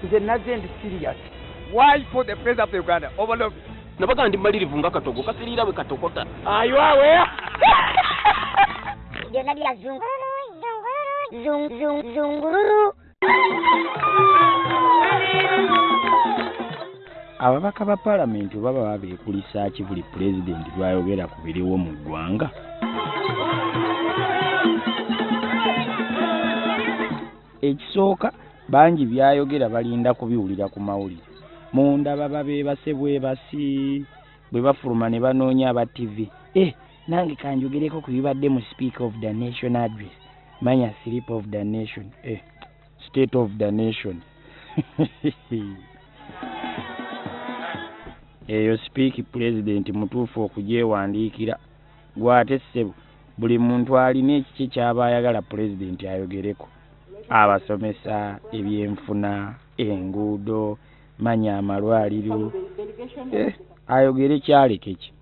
Nze nazze ndi serious. Why for the president of Uganda overlook? Nabaga ndi malirivu nga katogo kasiriira bwe katokota. Are you aware? Byonna bya zungu zungu zungururu. Ababaka ba paalamenti baba babeekulisa ki buli pulezidenti lw'ayogera ku biriwo mu ggwanga? Ekisooka bangi by'ayogera balinda kubiwulira ku mawulire. Munda baba beebase bwebasi, bwe bafuluma ne banoonya aba TV. Nange kanjogereko ku bibadde mu Speaker of the Nation address. Manya Sleep of the Nation. State of the Nation. Eyo speak pulezidenti mutuufu okugyewandiikira. Gw'ate ssebo buli muntu alina ekiki ky'aba ayagala pulezidenti ayogereko. Abasomesa, ebyenfuna, enguudo, manya amalwaliro. Ayogere kyaleke ki?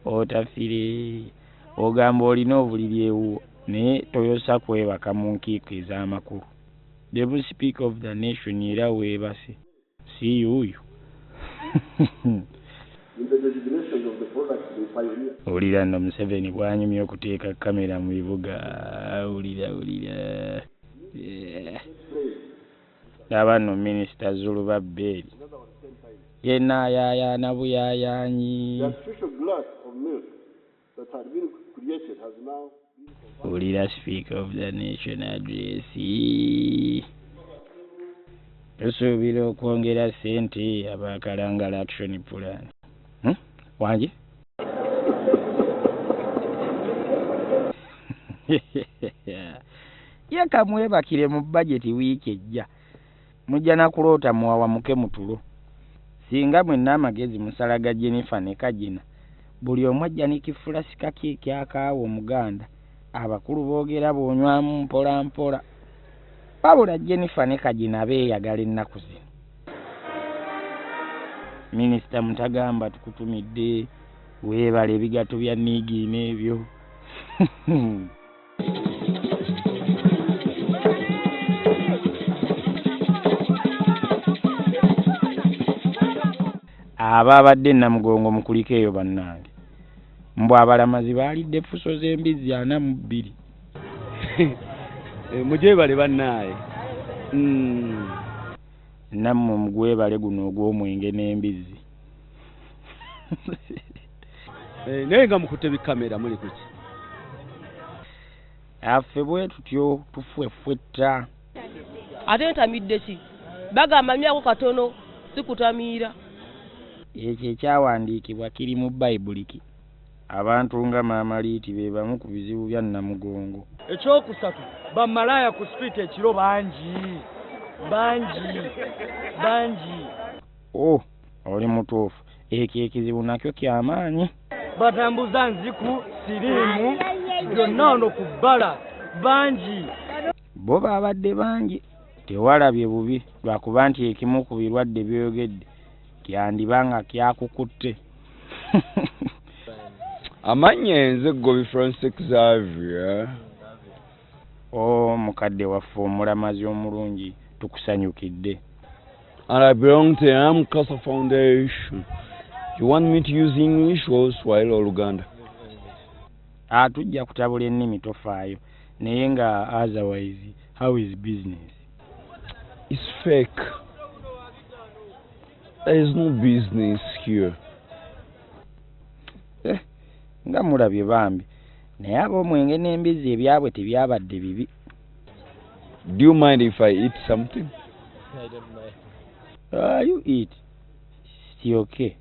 Otafire ogamba olina obuliri ewuwo naye toyosa kwebaka mu nkiiko ez'amakulu. The Speaker of the Nation era weebase si yuuyo. Wulira nno Museveni bw'anyumya okuteeka kamera mu bibuga. Wulira wulira. Laba nno Minisita Zulu Babbeeri yenna ayaayaana buyaayaanyi. Wulira Speaker of the Nation address. Tusuubira okwongera ssente abakalangala action plan. Wangi? Ye kamwebakire mu bajeti wiiki ejja. Mujja na kuloota muwawamuke mu tulo. Singa mwenna amagezi musalaga Jennifer ne Kagina, buli omu ajja ne kifulasika ke ekyakaawa Omuganda. Abakulu boogera bw'onywamu mpola mpola. Wabula Jennifer ne Kagina beeyagala ennaku zino. Minisita Mutagamba tukutumidde, weebale ebigatto bya niigiina ebyo. Abaabadde Namugongo mukuliko eyo bannange. Mbu abalamazi baalidde fuso z'embizzi 42. Mugyebale bannaaye. Nammwe mugwebale guno ogw'omwenge n'embizzi. Naye nga mukutte bikamera muli kuki? Affe bwe tutyo tufwefwetta. Ate ntamidde ki? Bagamba nywako katono sikutamiira. Ekyo ekyawandiikibwa kiri mu Bayibuli ki? Abantu nga Maama Liiti be bamu ku bizibu bya Namugongo. Ekyokusatu bamalaaya ku street ekiro bangi. Bangi. Bangi. Oh, oli mutuufu. Ekyo ekizibu nakyo kyamaanyi. Batambuza nziku, siriimu, byonna wano ku bbala bangi. Bo baabadde bangi. Tewalabye bubi lwakuba nti ekimu ku birwadde by'oyogedde kyandiba nga kyakukutte. Amannya nze Gobi Francis Xavier. Oh, mukadde waffe omulamazi omulungi tukusanyukidde. And I belong to Amkasa Foundation. You want me to use English or Swahili or Luganda? Tujja kutabula ennimi tofaayo. Naye nga otherwise, how is business? It's fake. There is no business here. Nga mulabye bambi. Naye ab'omwenge n'embizzi ebyabwe tebyabadde bibi. Do you mind if I eat something? I don't mind. You eat. It's okay.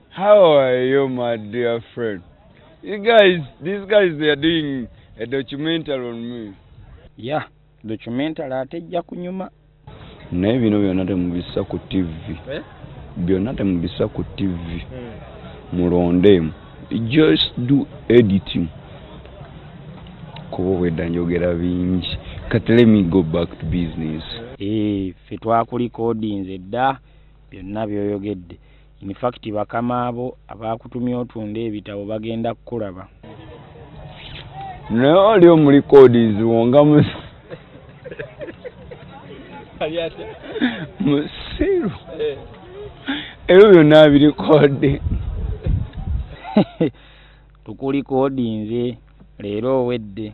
How are you, my dear friend? You guys, these guys, they are doing a documentary on me. Yeah, documentary ate ejja kunyuma. Naye bino byonna temubissa ku TV. Byonna temubissa ku TV. Mulondemu. Just do editing. Kuba obwedda njogera bingi. Kati let me go back to business. Ffe twakulikodinze dda byonna by'oyogedde. In fact bakama abo abaakutumye otunda ebitabo bagenda kukulaba. Naye oli omulikodinzi wonga musiru. Ebyo byonna abirikodi. Tukulikodinze leero owedde.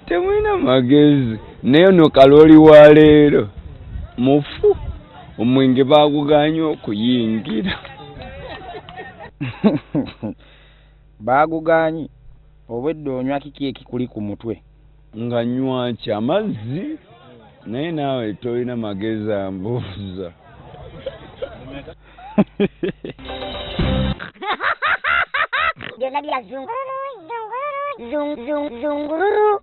Temulina magezi. Naye ono kalooli wa leero mufu, omwenge baaguganye okuyingira. Baaguganye obwedde onywa kiki ekikuli ku mutwe? Nga nywa ki amazzi? Naye naawe tolina magezi ambuuza. Byonna bya zungururu zungururu.